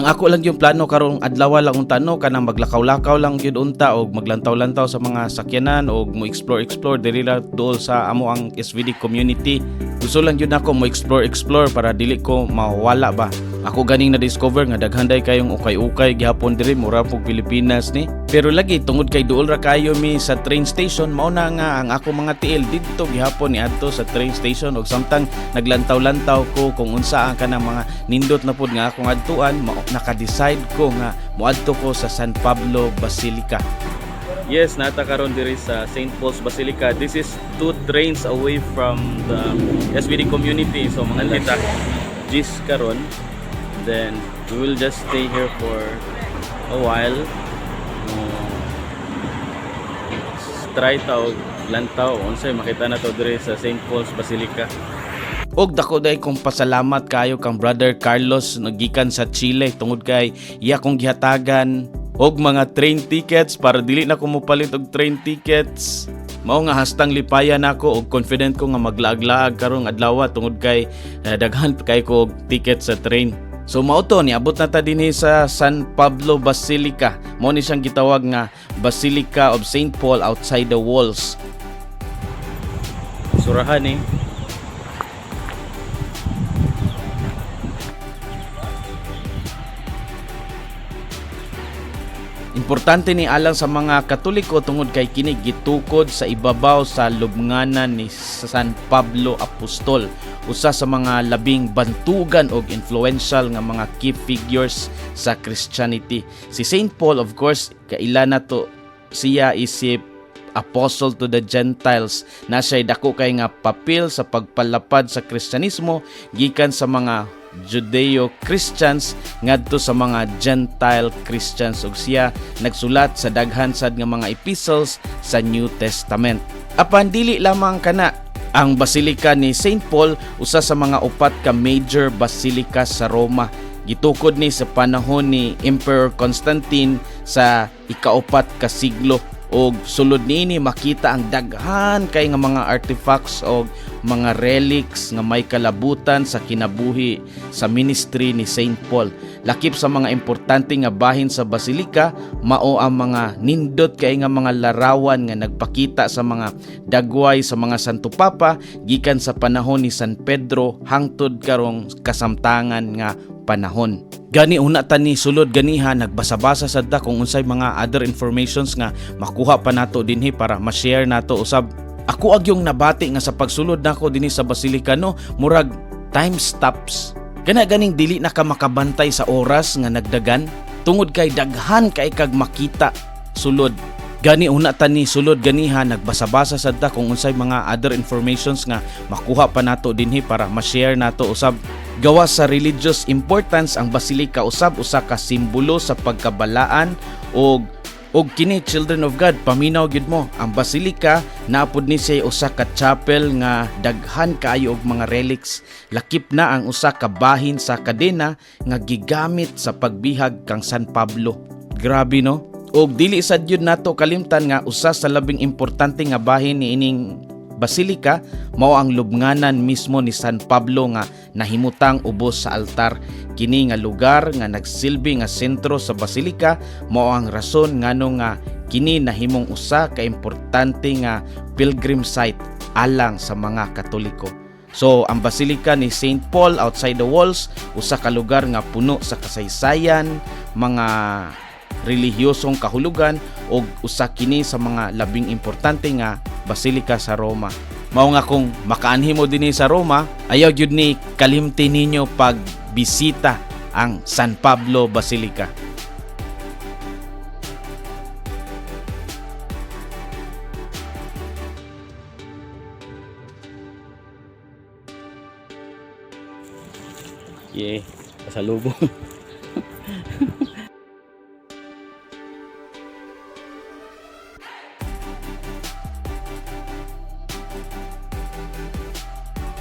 Ang ako lang yung plano karong adlaw lang unta, no, kanang maglakaw-lakaw lang gyud unta og maglantaw-lantaw sa mga sakyanan og mo explore explore diri ra duol sa amo ang SVD community. Gusto lang gyud nako mo explore explore para dili ko mawala ba. Ako ganing na discover nga daghan day kayong ukay-ukay gihapon diri, mura pug Pilipinas ni. Pero lagi tungod kay duol ra kayo mi sa train station, mao na nga ang ako mga tiil didto gihapon niadto sa train station, og samtang naglantaw-lantaw ko kung unsa ang kanang mga nindot na pud nga akong adtuan, mao naka-decide ko nga moadto ko sa San Pablo Basilica. Yes, naa ta karon diri sa St. Paul's Basilica. This is two trains away from the SVD community. So mga kita gis karon. Then we will just stay here for a while. Try ta og lantaw unsay makita nato diri sa St. Paul's Basilica. Og dako day kong pasalamat kayo kang Brother Carlos nagikan sa Chile tungod kay iya kong gihatagan og mga train tickets para dili na ko mopalit og train tickets. Mao nga hastang lipayan nako og confident ko nga maglaag-laag karong adlaw tungod kay daghan kay ko og ticket sa train. So mao to, niabot na ta dinhi sa San Pablo Basilica. Mao ni siyang gitawag nga Basilica of St. Paul Outside the Walls. Surahan eh. Importante ni alang sa mga Katoliko tungod kay kini gitukod sa ibabaw sa lubnganan ni San Pablo Apostol, usa sa mga labing bantugan og influential nga mga key figures sa Christianity. Si Saint Paul, of course, kaila na to siya isip apostle to the Gentiles na siya'y dako kay nga papel sa pagpalapad sa Kristyanismo gikan sa mga Judeo-Christians ngadto sa mga Gentile Christians, ug siya nagsulat sa daghan sad nga mga epistles sa New Testament. Apan dili lamang kana, ang Basilica ni St. Paul usa sa mga upat ka major basilica sa Roma. Gitukod ni sa panahon ni Emperor Constantine sa ikaupat ka siglo, og sulod niini makita ang daghan kay nga mga artifacts og mga relics nga may kalabutan sa kinabuhi sa ministry ni Saint Paul. Lakip sa mga importante nga bahin sa basilika mao ang mga nindot kay nga mga larawan nga nagpakita sa mga dagway sa mga Santo Papa gikan sa panahon ni San Pedro hangtod karong kasamtangan nga panahon. Gani una ta ni sulod ganiha, nagbasa-basa sad ta kung unsay mga other informations nga makuha pa nato dinhi para ma-share nato usab. Ako agyong nabati nga sa pagsulod nako dinhi sa basilika, no, murag time stops. Kana ganing dili na ka makabantay sa oras nga nagdagan tungod kay daghan kay kag makita sulod. Gani una ta ni sulod ganiha, nagbasa-basa sad ta kung unsay mga other informations nga makuha pa nato dinhi para ma-share nato usab. Gawas sa religious importance, ang basilika usab usa ka simbolo sa pagkabalaan og kini, children of God, paminaw gyud mo. Ang basilika naapod ni siya usa ka chapel nga daghan kaayo og mga relics, lakip na ang usa ka bahin sa kadena nga gigamit sa pagbihag kang San Pablo. Grabe, no? Og dili sad gyud nato kalimtan nga usa sa labing importante nga bahin ni ining basilika mao ang lubnganan mismo ni San Pablo nga nahimutang ubos sa altar. Kini nga lugar nga nagsilbi nga sentro sa basilika mao ang rason ngano nga kini nahimong usa ka importante nga pilgrim site alang sa mga Katoliko. So ang Basilika ni St. Paul Outside the Walls usa ka lugar nga puno sa kasaysayan, mga relihiyosong kahulugan ug usa kini sa mga labing importante nga basilika sa Roma. Mao nga kung makaanhi mo dinhi sa Roma, ayaw gyud ni kalimti ninyo pag bisita ang San Pablo Basilica. Yeah, pasalubong.